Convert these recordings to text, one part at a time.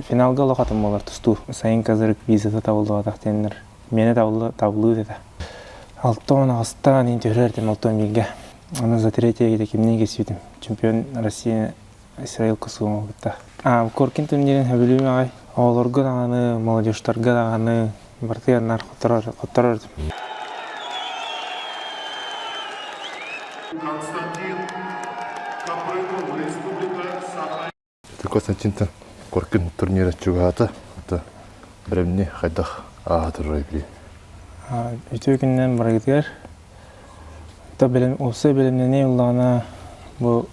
Финалга олох атын буолар тустуу. Сайын Казырык визата табыллыбатах диэннэр. Миэнэ табылла табыллыы этэ. 68-тан иин төһөр этим 61-гэ. Аны за третье где кимнин кесибитим. Чемпион России Исраил Кусумов кытта. А, Коркин турнирин сөбүлүүм аҕай. Оҕолорго даҕаны, молодежтарга даҕаны барытыгар хотторор хотторор этим. Константин Капрынов, Республика Саха. Константинтан Коркин турнира чугаһаата. Это бэлэмни хайдах ааһа турарый били? Үтүө күнүнэн барыгытыгар. То бэлэм уопсай бэлэмнэнии ыллаҕына бу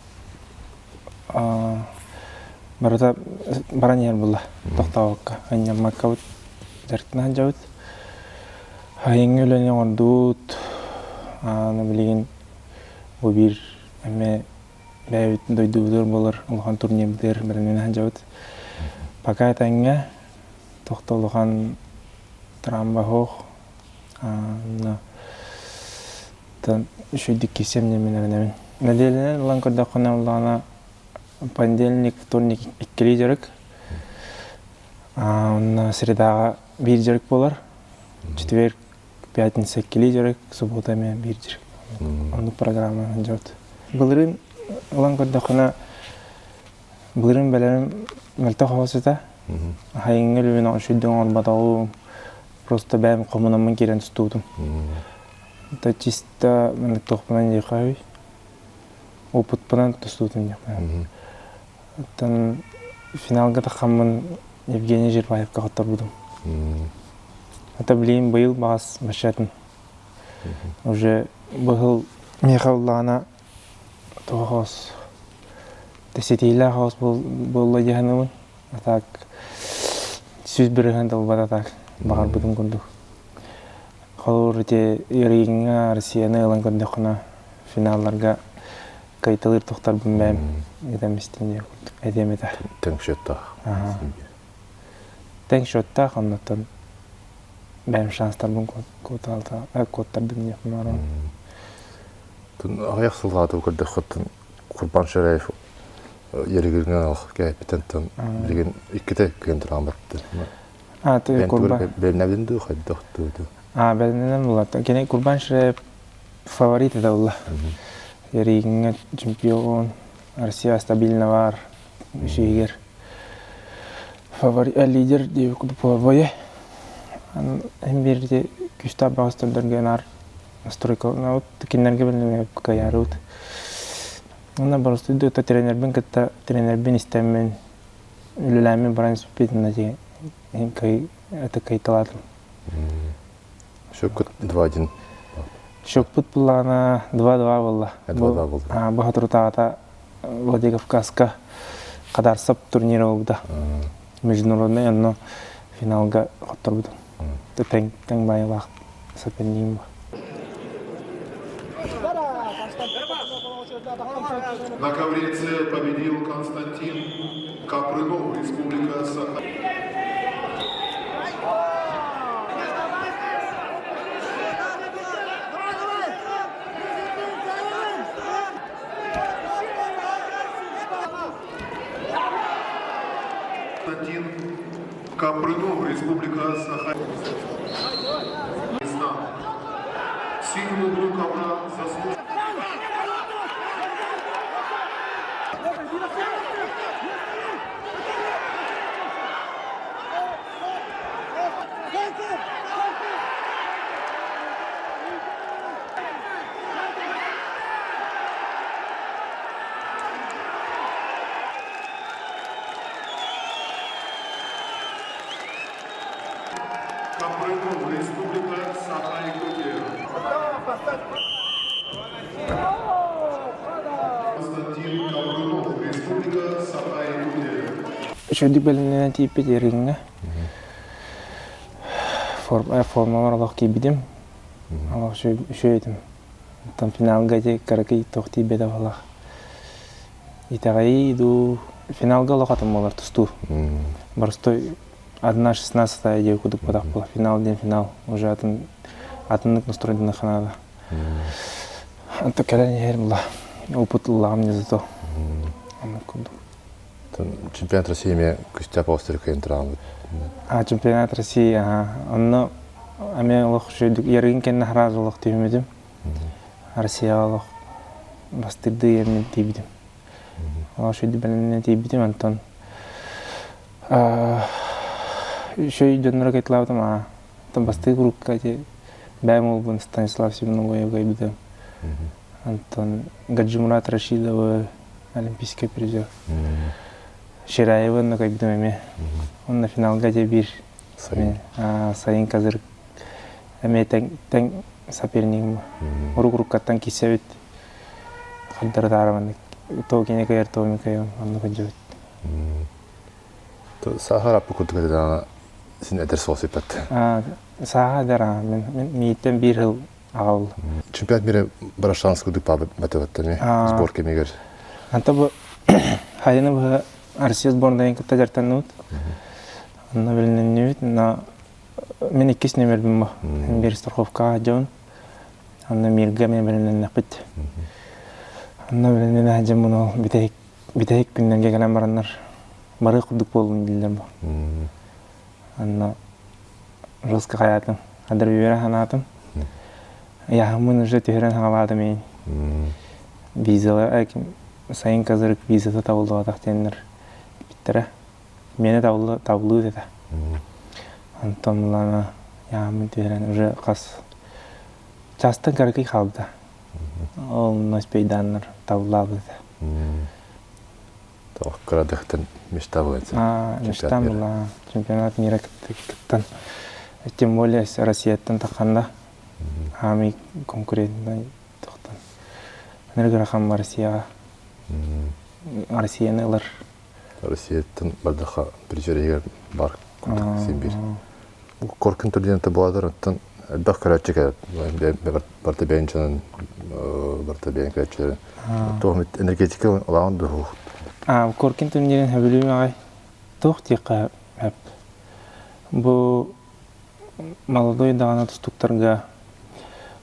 барыта баран иһэр буолла тохтообокко ынньаммаккабыт дьарыктана сылдьабыт. Айыҥҥы үлэни оҥордубут. Аны билигин бу биир эмиэ бэйэбит дойдубутугар буолар улахан турнирбытыгар бэлэмнэнэ сылдьабыт. Пока этэҥҥэ тохто улахан трамба суох. Үчүгэйдик киирсиэм диэн мин эрэнэбин. Нэдиэлэнэн ылан көрдөххүнэ буоллаҕына понедельник, вторник иккилии дьарык. Онно средаҕа биир дьарык буолар. Четверг, пятница иккилии дьарык, суббота эмиэ биир дьарык. Оннук программа сылдьабыт. Былырыын ылан көрдөххүнэ былырыын бэлэмим мөлтөх оҕус этэ. Хайыҥҥа үлүбүн үчүгэйдик оҥорботоҕум. Просто бэйэм хомунаммын киирэн тустубутум. Это чисто маннык туохпунан диэххэ опытпынан тустубутум диэххэ. Оттон финалга таххаммын Евгений Жирбаевка хотторбутум. Это билигин быйыл баҕас баччатын. Уже быһыл миэхэ ыллаҕына тоҕо ситиилээх хаос буолла дии саныыбын. А так 100% талбата так баҕарбытым курдук. Холобур ити Ирыҥҥа Россияны ылан көрдөххүнэ финалларга кайталыыр тохторбун бэйэм этэн истин диэн курдук этиэм этэ. Тэҥ счеттаах. Тэҥ счеттаах оннуттан бэйэм шанстарбын куоттардым диэхпин баҕарабын. Аҕыйах сыллаата көрдөххүттэн Курбан Шараев Еригирҥэ кээппитен билигин иккитэ күөн тураан баттын. А, ты Курбан. Бэлнэбин дуу, хайдах дуу? А, бэлнэнэн булла. Кини Курбан Шараев фаворит это булла. Еригиҥҥэ чемпион, Россия стабильно бар, үсүһүгэр. Фаворит, лидер диэбит курдук Эн биир күүстээх баҕастардарга наар настройкаланабыт, кинилэргэ бэлэмнэнэ кыайарыбыт. Уонна боростуйду тренербин кытта тренербин истэммин үлэлээммин баран испиппит это кыйталаатым. Счёппут 2-1. Счёппут буллаҕына 2-2 буолла. 2-2 буолла. Бу соторутааҕыта Владикавказка Хадарсап турнира буолбута. Международный онно финалга хотторбутум. Тэҥ тэҥ баайылаах сопернигим бар. На ковреце победил Константин Капрынов, Республика Саха. Константин Капрынов, Республика Саха. В синем углу ковра заслуженный. Капрынов, Республика Саха-Якутия. Константин Капрынов, Республика Саха-Якутия. Үчүгэйдик бэлэмнэнэн тиийбит Ирыҥҥа. Формалар олох киирбитим. Олох үчүгэй этим. Оттон финалга ити кыракый туох тиийбэтэ буоллах. Итэҕэйии дуу, финалга олох атын буолар тустуу. Боростой 1-16 диэ курдук буолах буолар. Финал диэн финал. Уже атын атыннык настройданных наада. Онто кэлэн иһэр була. Опыт ыллаҕым не зато. Оннук курдук. Чемпионат России эмиэ күстээх оҕустары кыайан тураҕын. А чемпионат России, аха. Онно эмиэ олох үчүгэйдик ярыгын кэннэ сразу олох түһүмүтүм. Россияҕа олох бастырдыы эмин тиийбитим. Олох үчүгэйдик бэлэмнэнэн тиийбитим, онтон үчүгэй дьонноро кайталаабытым аа. Оттон бастакы группка ити бэйэм уолбун Станислав Семеновы кайбытым. Антон Гаджимурат Рашидовы олимпийский призер. Шираевы онно кайбытым эмиэ. Онно финалга дьэ биир сайын казыр эмиэ тэҥ тэҥ сопернигим. Урук уруккаттан киирсэбит. Хардары таара маннык то кини кыайар, то мин кыайабын оннук сылдьыбыт. Сааһар аппы курдук этэ син эдэр соҕус иппэт. Сааһа эдэр аа мин мииттэн биир сыл аҕал. Чемпионат мира барар шанс курдук баатыбаттан сбор кэмигэр. Анта бу хайыны быһа Россия сборнайын кытта дьартанныбыт. Онно билиннибит, но мин иккис нөмербин бу. Биир страховкаҕа дьон. Онно мирга мен билиннэхпит. Онно билиннэ дьон ол бүтэһик бүтэһик күннэргэ кэлэн бараннар бары курдук буоллун дииллэр бу. Онно жестко хайаатым. Адар үөрэ санаатым. Яһаммын уже түһэрэн хаҥалаатым эйин. Визала сайын казырык визата табыллыбатах диэннэр биттэрэ. Миэнэ табыллы табыллыы этэ. Онтон булана яһаммын түһэрэн уже хас чаастан кыракый хаалбыта. Ол носпейдааннар табыллаабыт этэ. Кырадыхтан мечта была. Мечта была. Чемпионат мира кыттан. Тем более Россияттан тахханда хаамый конкурентный тохтон. Энергорахам Россияға. Россияны ылар. Россияттан бардаха призер бар син бир. Коркин турдината буладар оттон элбэх көрөөччү кэлэр. Барта бэйэн дьонун барта бэйэн көрөөччүлэрин. Туох энергетика улахан дуһу. А Коркин турнирин хөбүлүүм аҕай туох диэххэ сөп. Бу молодой даҕаны тустуктарга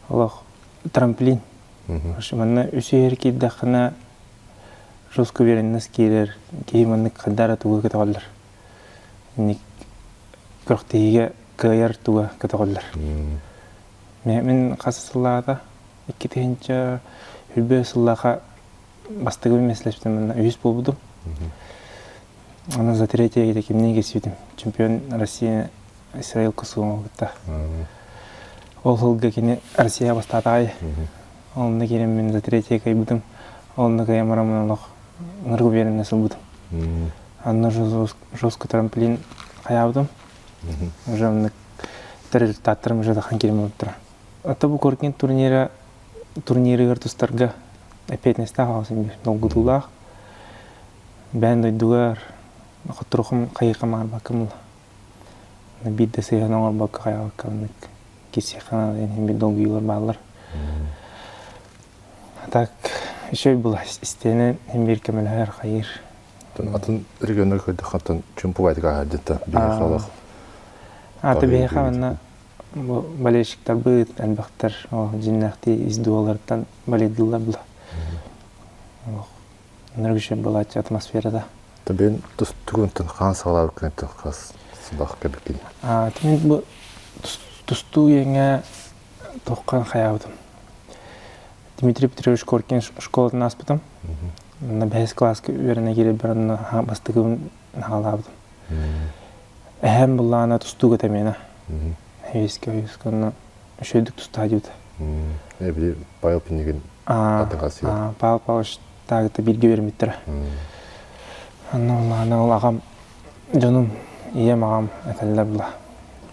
олох трамплин. Манна үс иһэр киирдэххинэ жестко уверенность киирэр киһи маннык хайдара тугу көтөҕөллөр. Инник күрэхтэһиигэ кыайар туга көтөҕөллөр. Мин хас сыллаата 2000 сыллааха бастакы миэстэлэспитим манна үһүс буолбутум. Аны за третье где кимнин кесибитим. Чемпион России Израиль Косума кытта. Ол сылга кини Россия бастаатаҕай. Онно киирэн мин за третье кыайбытым. Онно кыайан бараммын олох ынырык уверенно сылбытым. Анна жестко трамплин хайаабытым. Уже оннук результаттарым уже тахан киирим буолуптара. Ата бу Коркин турнира турнирыгар тустарга эппиэтинэстээх аҕасын биир долгутуулаах. Бэйэн дойдугар хотторухум хайыахха маарбаккам ыла. Биир да сыһыан оҥорбокко хайаабакка оннук киирсиэххэ наада диэн иһин биир долгуйуулар бааллар. А так еще была истиэнэ иһин биир көмөлөһөр хайыыр. Атын регионнар көрдөххө чумпубайтык аһардыта биһиэхэ олох. Аты биһиэхэ манна бу болельщиктарбыт элбэхтэр ол дьиннээхтии ис дуолларыттан болейдыллар була. Ынырык былааччы атмосферада. Табин тустугунтан хаан саҕалаабыккынтан хас сылах кэбиккин. А мин бу тустуу иэҥэ тоххан хайаабытым. Дмитрий Петрович Коркин школатын ааспытым. Онно бэһис кылааска үөрэнэ киирэрбэр онно бастакыбын наҕалаабытым. Эһэм буллаҕына тустууга этэ миэнэ. Үһүскэ үһүскэ онно үчүгэйдик тустаа диэбитэ. Били Павел Пинигин атыҥхасыйар. Павел Павлович таагыта бииргэ үөрэммиттэрэ. Онно буллаҕына ол аҕам дьонум ийэм аҕам этэллэр була.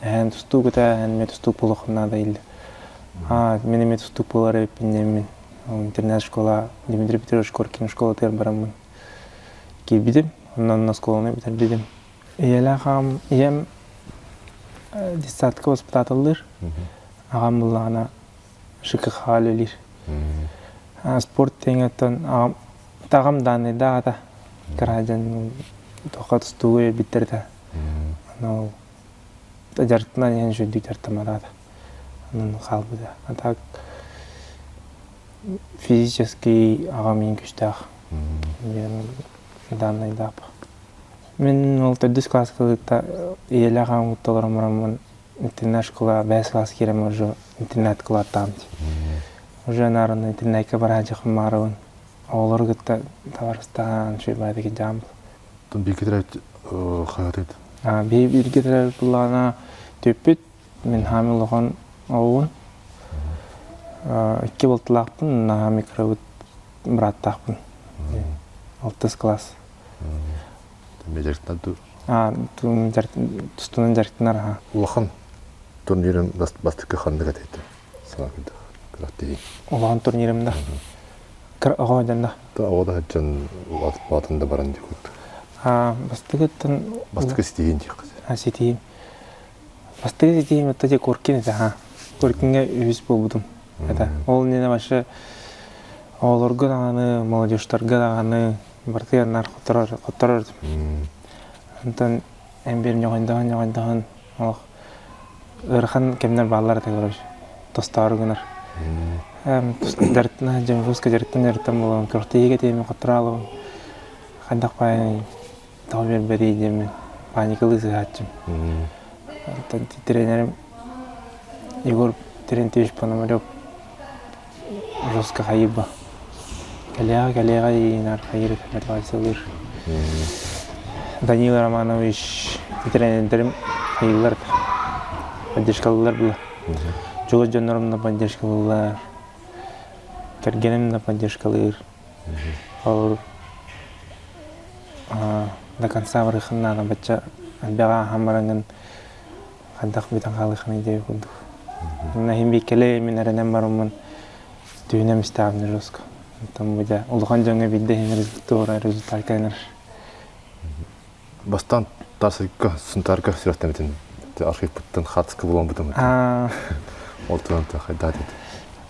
Эһээн тустуук этэ, эһээн эмиэ тустуук буолуоххун наада дииллэр. Аа, мин эмиэ тустуук буолар эбиппин диэммин интернет-школа Дмитрий Петрович Коркин школатыгар бараммын киирбитим. Онно оскуоланы бүтэрбитим. Ийэлээх аҕам, ийэм детсадка воспитателлыыр. Аҕам буллаҕына ЖКХ үлэлиир. Спорт тэҥэттэн аҕам таҕам дааннайдаах ата. Кыраадьан туохха тустууга үөрбүттэр этэ. Аны ол дьарыктанан иһэн үчүгэйдик дьарыктамматаҕа. Онон хаалбыта. А так физический аҕам иин күстээх. Диэн дааннайдаах. Мин ол төрдүс кылааска кытта ийэлээх аҕам кытта олорон бараммын интернат школа бэс класс киирэн уже интернат кылааттаҕым Уже наарына интернакка бараадьахпын баарабын. Оҕолору кытта табаарыстаһан үчүгэй дьаам. Тон бииргэ төрөөбүт хаһыатыт? Бииргэ төрөөбүт буллаҕына түппүт мин хаамый улахан оҕобун. Икки балтылаахпын, наһаа микробут бырааттаахпын. Алтыс класс. Дьарыктанар дуу? Тустунан дьарыктанар аха. Улахан турнирын бастакы ханнык этэй Саҥа күрэхтэһии. Улахан турнирым да. Кыра оҕо дьонно. Оҕо да сылдьан улаатан да баран дии курдук. Бастакыттан Бастакы ситиһиин диэххэ. Ситиһиим. Бастакы ситиһиим это те Коркин это ха. Коркинга үһүс буолбутум. Это ол иннинэ вообще оҕолорго даҕаны, молодежтарга даҕаны барытыгар наар хотторор хотторор Онтон эн биир ньоҕойдоһон ньоҕойдоһон олох ыарахан кэмнэр бааллар этэ короче тостоору гынар. Дьарыктана сылдьан русска дьарыктан дьарыктан буолан күрэхтэһиигэ тиэмэ хотторо хайдах баайын тоҕо биэрбэтий диэммин паникалыы сыһааччым. Оттон тренерим Егор Терентьевич Пономарев жестко хайыба. Кэлиэҕэ кэлиэҕэ диинар хайыр сылыр. Данил Романович тренердэрим хайыыллар поддержкалыылар была. Чугас дьоннорум да поддержкалыыллар. Кэргэним да поддержкалыыр. Ол до конца барыаххын наада бачча элбэҕи ааһан бараҥҥын хайдах бүтэн хаалыаххыный диэбит курдук. Онно иһин бииккэлэй мин эрэнэн бараммын түүнэм истэҕим жестко. Оттон бу дьэ улахан дьоҥҥо биирдэ иһин туора результат кэлэр. Бастаан Тарсыкка, Сунтаарга сүрэхтэммитин архивпыттан хаартыска булан бутум. Ол туһунан хайдах этэ?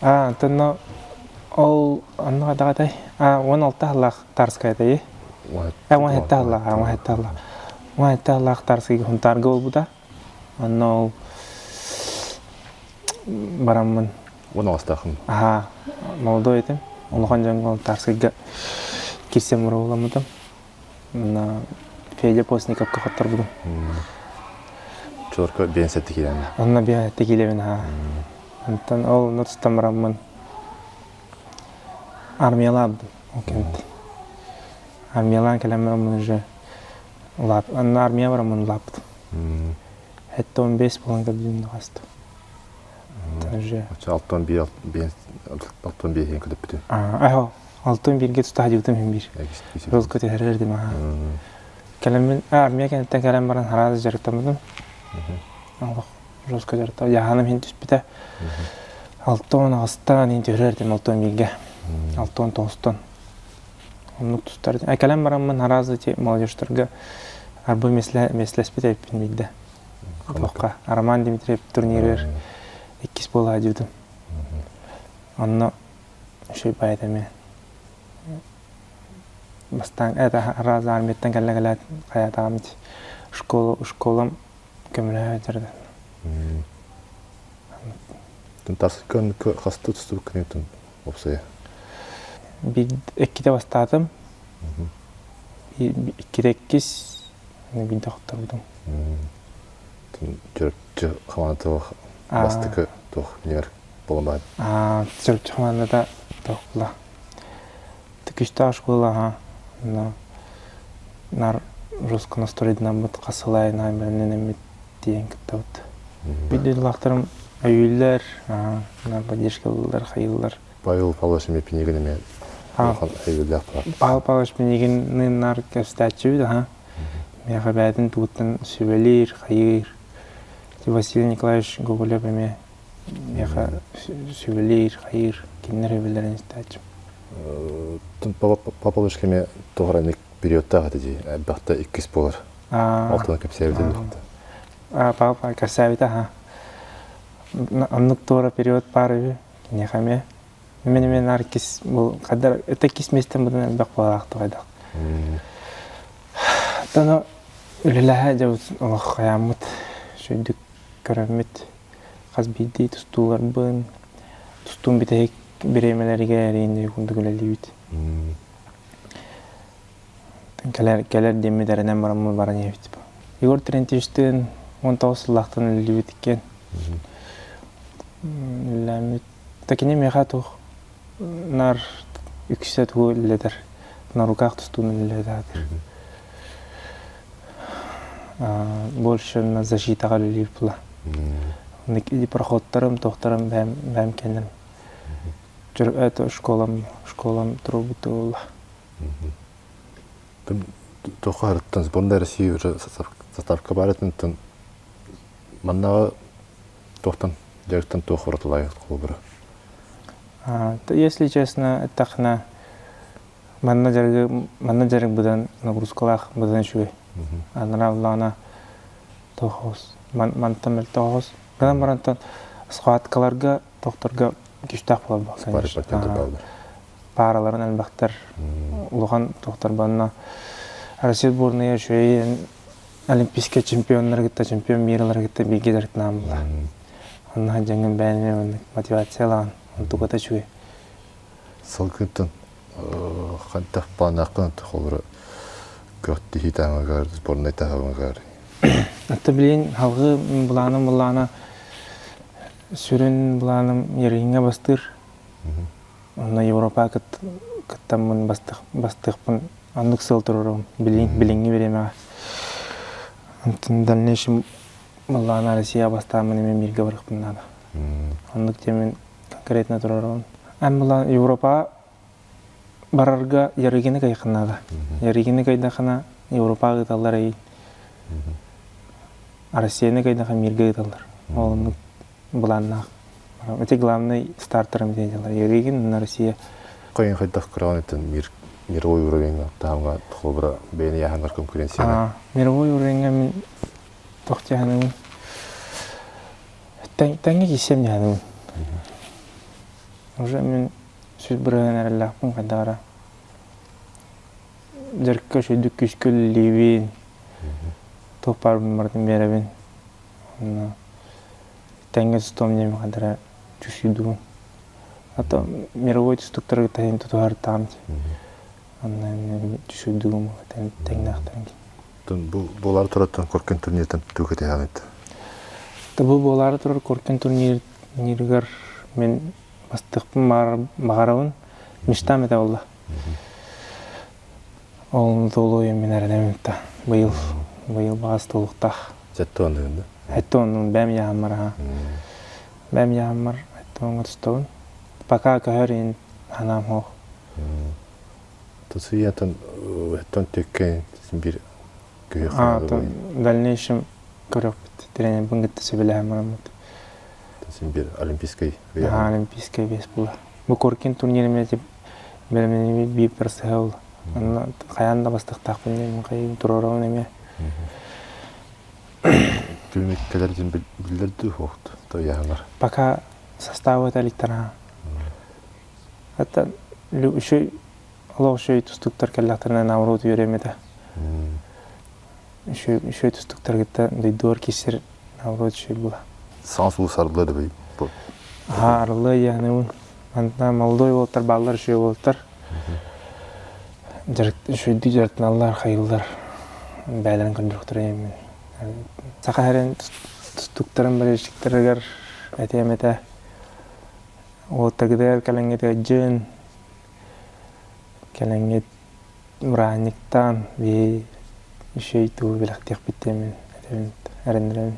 Аа, онтон ол онно хайдах этэй? Аа, 16 сыллаах Тарскай этэй. Э, 17 сыллаах, 17 сыллаах. 17 сыллаах Тарскайга Сунтаарга буолбута. Онно ол бараммын. Уон аҕыстааххын. Аһаа, молодой этим. Улахан дьоҥҥо Тарскайга кирсэн муруоламмытым. Онно Федя Постниковка хотторбутум. Чуорка биэнсэтти киирэн. Онно биэнсэтти кииребин аһаа. Онтон ол онно тустан бараммын армиялаабытым ол кэнниттэн. Армиялаан кэлэн бараммын уже улаап онно армия бараммын улааппытым. Хэттэ 15 буолан кэлбитим хаста. Уже Алтан алтан биэһин көтөппүтүм. Аа, алтан бииргэ тута сылдьыбытым иһин биир. Ролка түһэрэр этим аха. Кэлэммин армия кэнниттэн кэлэн баран араас дьарыктаммытым. Олох жестко дьарыктам. Дьаһаным иһин түспүтэ. 68-тан иһин түһэрэр этим 61-гэ. 69-тон. Оннук тустар этим. Кэлэн бараммын араас эти молодежтарга арбы меслэспит эппин биирдэ. Туохха Роман Дмитриев турнирыгар иккис буола сылдьыбытым. Онно үчүгэй баайыт эмиэ бастаан это раз армияттан кэллэ кэлээт хайаатаҕым ити школа школам көмөлөһө сылдьар Тас хаста тустубуккун уопсайа? Биир иккитэ бастаатым. Иккитэ иккис биирдэ хотторбутум. Чөрчү хамаанда бастакы туох ньэр буолан Чөрчү хамаандата туох була. Күүстээх школа аха. Нар жестко настройданаммыт хасылайын бэлэмнэнэммит диэн кыттабыт. Видеолаахтарым өйүүллэр, нар поддержкалыыллар, хайыыллар. Павел Павлович эмиэ Пинигин эмиэ улахан өйүүллээх баар. Павел Павлович Пинигинныын нар кэпсэтээччибит аха. Миэхэ бэйэтин тугуттан сүбэлиир, хайыыр. Василий Николаевич Гоголев эмиэ миэхэ сүбэлиир, хайыыр, кинилэр сүбэлэрин истээччим. Павлович эмиэ тоҕо эрэ периодтаах этэ дии, элбэхтэ иккис буолар. Алтына кэпсээбитэ дуохта. Папа кэпсээбитэ аха. Оннук туора период баар үһү киниэхэ эмиэ. Мен эмиэ наар иккис бу хайдар это иккис миэстэм быдан элбэх буолаах хайдах. Тоно үлэлэһэ дьабыт олох хайааммыт сүрдүк көрөммүт хас биирдии тустууларбын тустуум бүтэһик бириэмэлэригэр эриин курдук үлэлиибит. Кэлэр, кэлэр диэммит эрэнэн бараммыт баран иһэбит. Егор Терентьевичтыын 19 сыллаахтан үлэлиибит иккиэн. Үлэлээммит. Да кини миэхэ туох нар үксэ тугу үлэлэтэр, на руках тустууну үлэлэтэр. Больше на защитаҕа үлэлиир була. Или проходтарым, туохтарым бэйэм, бэйэм кэнним. Это школам, школам турбут буолла. Туохха харыттан сборная России уже составка баар этинтэн маннаҕа туохтан дьарыктан туох уратылаах холобура? Если честно, эттэххинэ, манна дьарыгы манна дьарык быдан нагрузкалаах быдан үчүгэй. Анараа буллаҕына тоҕус мантан мөлтөҕөс. Гынан барантан схваткаларга тохторго күүстээх буолар конечно. Паараларын элбэхтэр улахан тохтор банна Россия сборная үчүгэй олимпийскай чемпионнары кытта чемпион миралары кытта бииргэ дьарыктанаан була. Онно дьаҥын бэйэни маннык мотивациялаан онтуката үчүгэй. Салгыттан хантах планааххын холобура күрэхтэһии таһымыгар, сборнай таһымыгар? Ата билигин халгыы былааным былаана сүрүн былааным Яриҥҥа бастыыр. Онно Европа кыттаммын бастыахпын оннук сыал туруорабын билиҥҥи бириэмэҕэ. Онтон дальнейшем былаана Россия бастааммын эмиэ бииргэ барыахпын наада. Оннук диэмин конкретно туруорабын. Эн былаан Европаҕа барарга Ярыгины кайхын наада. Ярыгины кайдахына Европаҕа ыыталлар эйин. Россияны кайдаха миргэ ыыталлар. Ол оннук былааннаах. Эти главный стартером диэн дьалар. Ярыгин на Россия. Кайын хайдах кыраҕан этен мир мировой уровеньга таһымга холобура бэйэни яһанар конкуренцияны. Мировой уровеньга мин туох дьаһаныбын тэҥҥэ киирсиэм дьаһаныбын. Уже мин 100% эрэллээхпин хайдах эрэ дьарыкка үчүгэйдик күүскэ үлэлиибин, туох баарбын барытын биэрэбин. Онно тэҥҥэ тустуом диэн хайдах эрэ чувствуйдугун. А то мировой тустуктары кытта иһин тутуһартаам Онно чувствуйдугум тэҥнээхтэрин. Бу буолаары тураттан Коркин турниртан тугу кэтэһэҕит? Бу буолаары турар Коркин турнирыгар мин бастыахпын баҕарабын. Мечтам этэ буолла. Ол туолуйум мин эрэнэбин да. Быйыл быйыл баҕас туолуктаах. Сэттэ оннугун да? Сэттэ оннугун бэйэм яһаммар аха. Бэйэм яһаммар сэттэ оҥҥо тустабын. Пока көһөр иһин санаам суох. Тусуйатын оттон төккөн биир күһү А, то в дальнейшем көрөхпүт. Тренербин кытта сөбүлэһэн бараммыт. Син биир олимпийскай Аха, олимпийскай вес була. Бу Коркин турнирыме бэлэмнэнии биир процеһа була. Онно хайаан да бастыктаахпын диэн хайын туруорабын эмиэ. Түмүк кэлэр биллэр дуу суохт тояһанар. Пока составы этэликтэр Хата үчүгэй олох үчүгэй тустууктар кэллэхтэринэ наоборот үөрүөм этэ. Үчүгэй үчүгэй тустууктар кытта дойдугар киирсэр наоборот үчүгэй була. Саҥа сулус арыллыа да бу. Аһаа арыллыа диэхинэбин. Манна молодой уолаттар бааллар үчүгэй уолаттар. Дьарык үчүгэйдик дьарыктаналлар, хайыыллар. Бэйэлэрин көрдөрөхтөрө диэммин. Саха сирин тустууктарын болельщиктарыгар этиэм этэ. Уолаттаргытыгар кэлэҥҥит ыалдьын, кэлэҥҥит бырааһынньыктаан биһи үчүгэй тугу бэлэхтиэхпит диэммин этэбин, эрэннэрэбин.